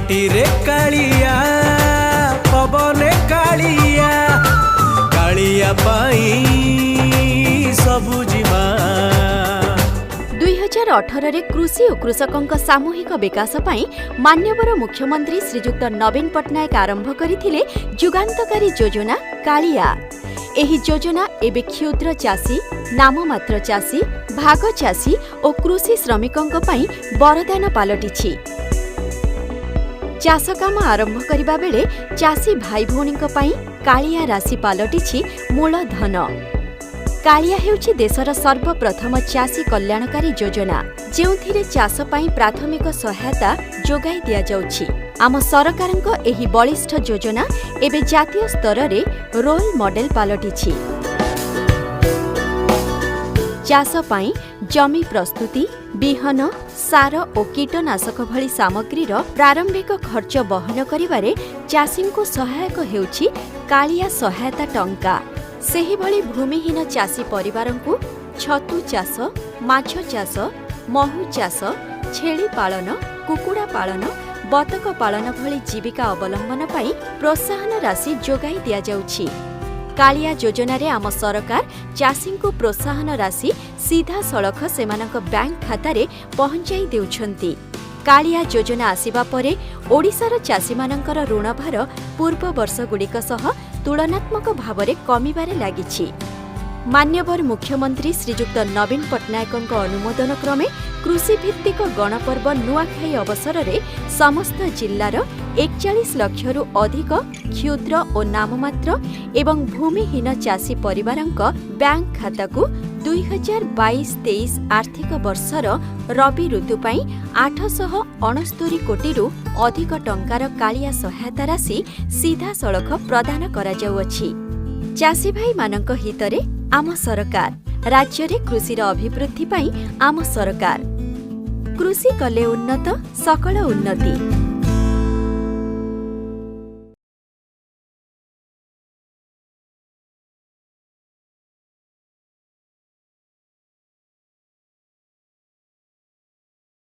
ମାଟିରେ କାଳିଆ, ପବନେ କାଳିଆ, କାଳିଆ ପାଇଁ ସବୁଜିମା। 2018ରେ କୃଷି ଓ କୃଷକଙ୍କ ସାମୂହିକ ବିକାଶ ପାଇଁ ମାନ୍ୟବର ମୁଖ୍ୟମନ୍ତ୍ରୀ ଶ୍ରୀଯୁକ୍ତ ନବୀନ ପଟ୍ଟନାୟକ ଆରମ୍ଭ କରିଥିଲେ ଯୁଗାନ୍ତକାରୀ ଯୋଜନା କାଳିଆ। ଏହି ଯୋଜନା ଏବେ କ୍ଷୁଦ୍ର ଚାଷୀ, ନାମମାତ୍ର ଚାଷୀ, ଭାଗ ଚାଷୀ ଓ କୃଷି ଶ୍ରମିକଙ୍କ ପାଇଁ ବରଦାନ ପାଲଟିଛି। ଚାଷ କାମ ଆରମ୍ଭ କରିବା ବେଳେ ଚାଷୀ ଭାଇ ଭଉଣୀଙ୍କ ପାଇଁ କାଳିଆ ରାଶି ପାଲଟିଛି ମୂଳଧନ। କାଳିଆ ହେଉଛି ଦେଶର ସର୍ବପ୍ରଥମ ଚାଷୀ କଲ୍ୟାଣକାରୀ ଯୋଜନା, ଯେଉଁଥିରେ ଚାଷ ପାଇଁ ପ୍ରାଥମିକ ସହାୟତା ଯୋଗାଇ ଦିଆଯାଉଛି। ଆମ ସରକାରଙ୍କ ଏହି ବଳିଷ୍ଠ ଯୋଜନା ଏବେ ଜାତୀୟ ସ୍ତରରେ ରୋଲ୍ ମଡେଲ ପାଲଟିଛି। ଚାଷ ପାଇଁ ଜମି ପ୍ରସ୍ତୁତି, ବିହନ, ସାର ଓ କୀଟନାଶକ ଭଳି ସାମଗ୍ରୀର ପ୍ରାରମ୍ଭିକ ଖର୍ଚ୍ଚ ବହନ କରିବାରେ ଚାଷୀଙ୍କୁ ସହାୟକ ହେଉଛି କାଳିଆ ସହାୟତା ଟଙ୍କା। ସେହିଭଳି ଭୂମିହୀନ ଚାଷୀ ପରିବାରଙ୍କୁ ଛତୁ ଚାଷ, ମାଛ ଚାଷ, ମହୁ ଚାଷ, ଛେଳି ପାଳନ, କୁକୁଡ଼ା ପାଳନ, ବତକ ପାଳନ ଭଳି ଜୀବିକା ଅବଲମ୍ବନ ପାଇଁ ପ୍ରୋତ୍ସାହନ ରାଶି ଯୋଗାଇ ଦିଆଯାଉଛି। କାଳିଆ ଯୋଜନାରେ ଆମ ସରକାର ଚାଷୀଙ୍କୁ ପ୍ରୋତ୍ସାହନ ରାଶି ସିଧାସଳଖ ସେମାନଙ୍କ ବ୍ୟାଙ୍କ ଖାତାରେ ପହଞ୍ଚାଇ ଦେଉଛନ୍ତି। କାଳିଆ ଯୋଜନା ଆସିବା ପରେ ଓଡ଼ିଶାର ଚାଷୀମାନଙ୍କର ଋଣଭାର ପୂର୍ବ ବର୍ଷଗୁଡ଼ିକ ସହ ତୁଳନାତ୍ମକ ଭାବରେ କମିବାରେ ଲାଗିଛି। ମାନ୍ୟବର ମୁଖ୍ୟମନ୍ତ୍ରୀ ଶ୍ରୀଯୁକ୍ତ ନବୀନ ପଟ୍ଟନାୟକଙ୍କ ଅନୁମୋଦନ କ୍ରମେ କୃଷିଭିତ୍ତିକ ଗଣପର୍ବ ନୂଆଖାଇ ଅବସରରେ ସମସ୍ତ ଜିଲ୍ଲାର 41 ଲକ୍ଷରୁ ଅଧିକ କ୍ଷୁଦ୍ର ଓ ନାମମାତ୍ର ଏବଂ ଭୂମିହୀନ ଚାଷୀ ପରିବାରଙ୍କ ବ୍ୟାଙ୍କ ଖାତାକୁ 2022-23 ଆର୍ଥିକ ବର୍ଷର ରବି ଋତୁ ପାଇଁ 869 କୋଟିରୁ ଅଧିକ ଟଙ୍କାର କାଳିଆ ସହାୟତା ରାଶି ସିଧାସଳଖ ପ୍ରଦାନ କରାଯାଉଅଛି। ଚାଷୀ ଭାଇମାନଙ୍କ ହିତରେ ଆମ ସରକାର, ରାଜ୍ୟରେ କୃଷିର ଅଭିବୃଦ୍ଧି ପାଇଁ ଆମ ସରକାର। କୃଷି କଲେ ଉନ୍ନତ, ସକଳ ଉନ୍ନତି।